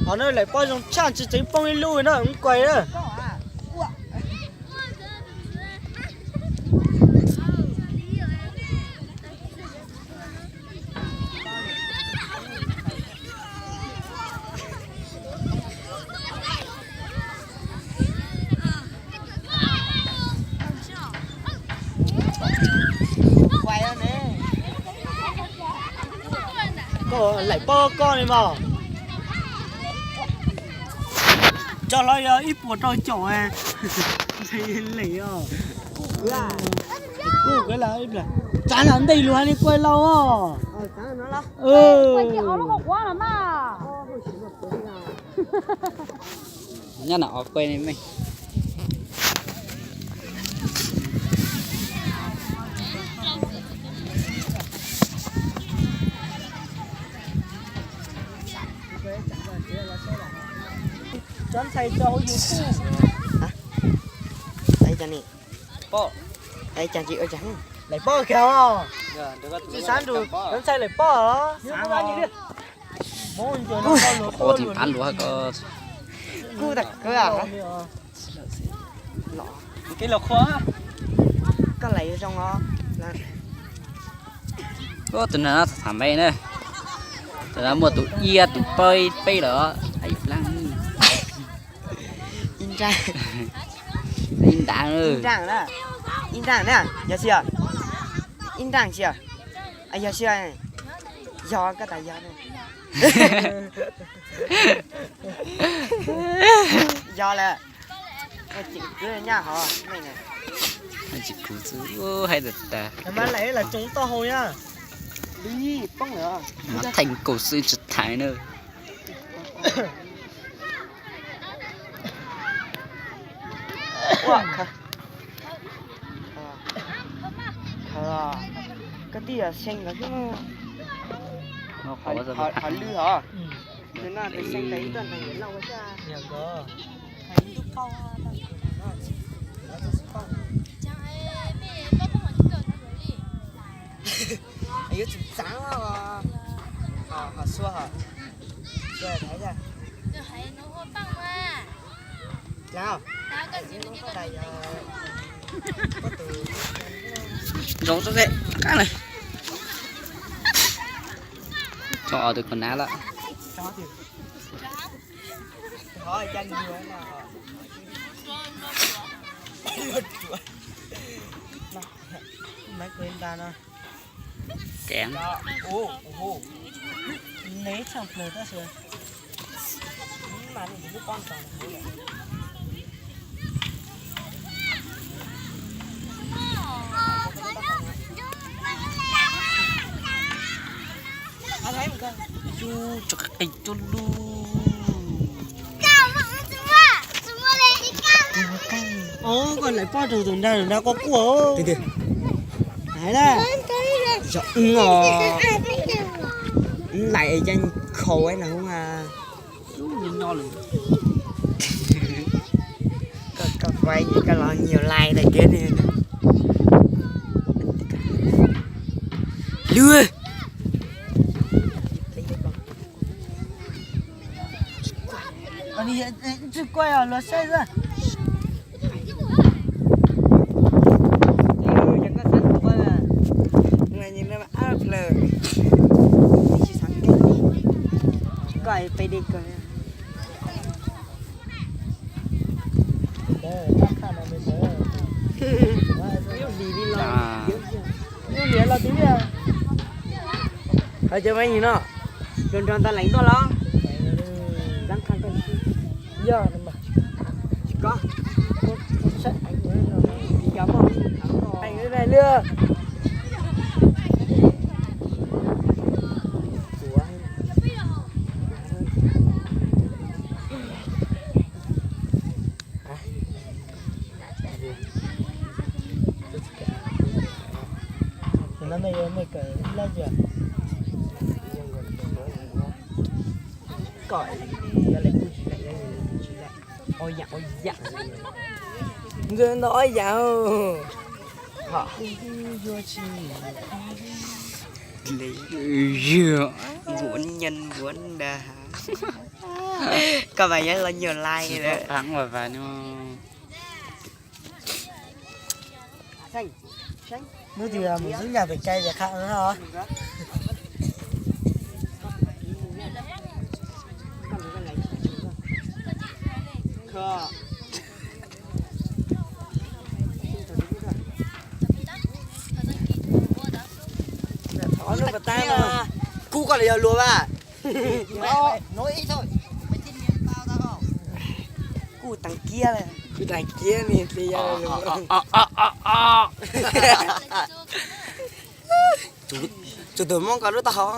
Qhov no laim pob zoo tshaj tsis tseev poob ib lub na, kuj na. Koj laim pob koj li mas. Tso los yog ib puas rau caum. Leem os. Kuj kawg la, tsav lam ntej lus hais li kuaj lauj os. Nyob no os kuaj li meej. Cov ntxhais tso hauv YouTube. Laim pob kiag os. Tsis xav nrug cov ntxhais laim pob os. Qhuav tim qab luav ko. Kuj tas kawg. Koj laim zoo os. Tus no tham me na. Tus no muaj tus ib tus peb peb lawm. Ib nrag, ib nrag na, yog xwb, ib nrag xwb. Yog xwb, yog koj tas yog. Yog lawm. Tseem kwv nyaj hov. Tsis kwv xwb, hais tas tas. Mas laim lam tsoov tau hau na. Theej kaum xwb tsis thaiv na. Koj tij yog xyee ntawd xwb. Hov lwj hov. Tus no tus xyee ntawd ib tug ntawd yuav lauj ua xwb. Yuav tsum txav hov, hov xua hov. Xua thaiv yog. Zoo txog qab na. Tso tus khuv nav lawm. Kev. Cub tso qis cub lug. Ub, koj laim pob rau tus nrag, tus nrag quaj quaj. Hais na. Yog ub os. Laim es ca khaus na. Koj, koj kuaj, koj los nyuag lais tag kev li. Lwg. Tsis kuaj os, luag saib xwb. Koj pes dej kawg. Lub hlis los twb, ho cov me nyuam no, nrog nrog ntawd leem tuaj los. Yog, tsis kov. Li. Tus no nej yuav nej kawm lab yog? Kom yog lawv kuj tsis laim, yog lawv kuj tsis laim. Ob yam, ob yam. Nkawd ntau ob yam. Yuav tsis, npuav nyees npuav dag. Koj mas yeej los nyuam lais lawm. Hnub twg mus xub nyam pem cai ces qha os. Kub koj los yog luag vas. Kuj tas kiab, kuj tas kiab ni. Tus tus Hmoob ko lub taub hau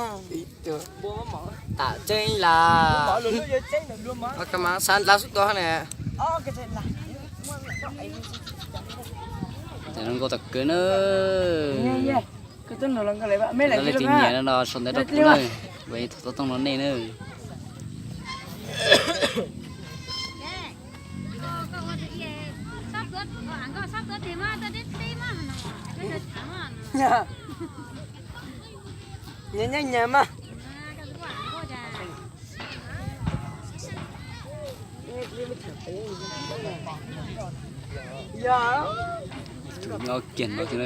tam tseeb las. Ka mas xav nta xub tua ne. Zoo nkauj tag kawg na. Leej twg nyiam no sau ntawv rau kuv na, kuv thaum tau tooj rau nej na. Nyiam nyiam nyiam mas. Nyob kiag no xwb na.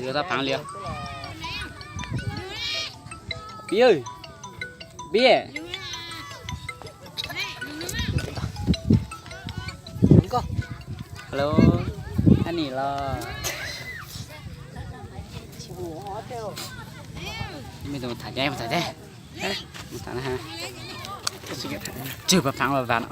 Yuav tab phav li. Pib, pib. Hello, ab nim los. Mej tus tham ces tham ces. Tswg phav phav los vas no.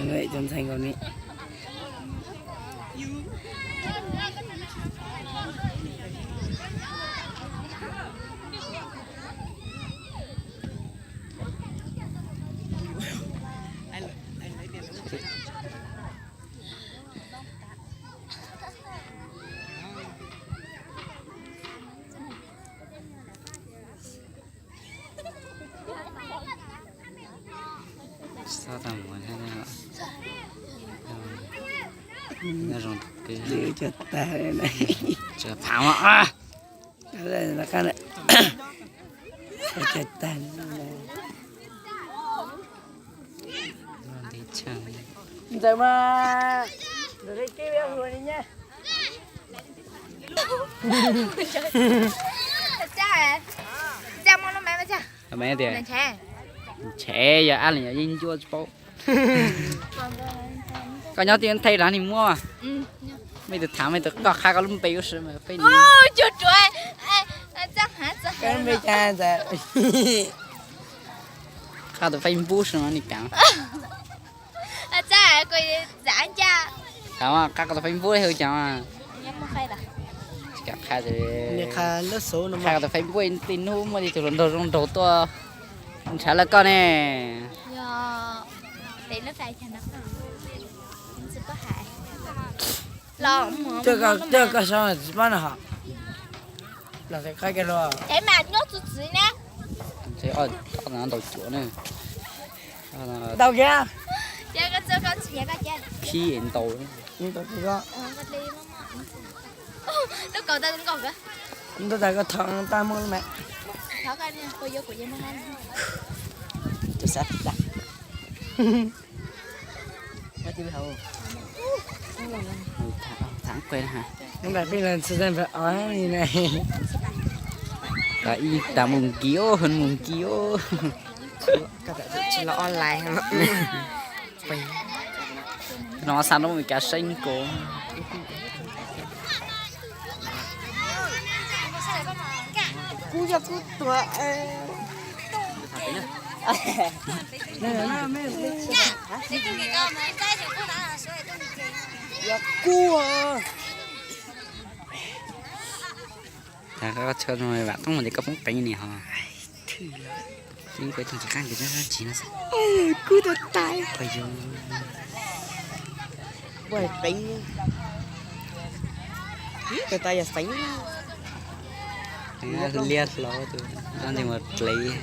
Cov ntxhais nkaus ni. Tsis txhob tau mus thiab. Nyob zoo. Tsis phav mas. Ntxawm mas, ntxawm li kib hu li nyab. Tias, ntshe yog ab li yog yeej ncuab tsis paub. Koj nyob tij Thaj Lav ni muab. Mej tus tham mej tus koj qha koj lub npe ub si mas peb ni. Qha tus Facebook si mas ni kav. Qha koj tus Facebook hu cas. Qha koj tus Facebook, tij hnub muaj tij tus hluas nraug zoo nraug tuaj nrhav lawv koj ne. Coj koj so tsis pab no hos. Los qab kiag los. Ntaus cuav ne. Ntaus kiag. Khib ntaus. Ntaus tas koj thov tag moo me. Tus xav tas. Ub, peb leeg txhua tus os li ne. Ib tas mus nkis os, mus nkis os. Tsis los online no. Xav no mus kav seeb ko. Kuv yog kuv tuag. Yog kuv. Vam toob mus ces koj poob peev ni ho. Kuv tau tas. Ua peev. Tus tas yog xeev. Liab hlo tus no ntsis mus dlev.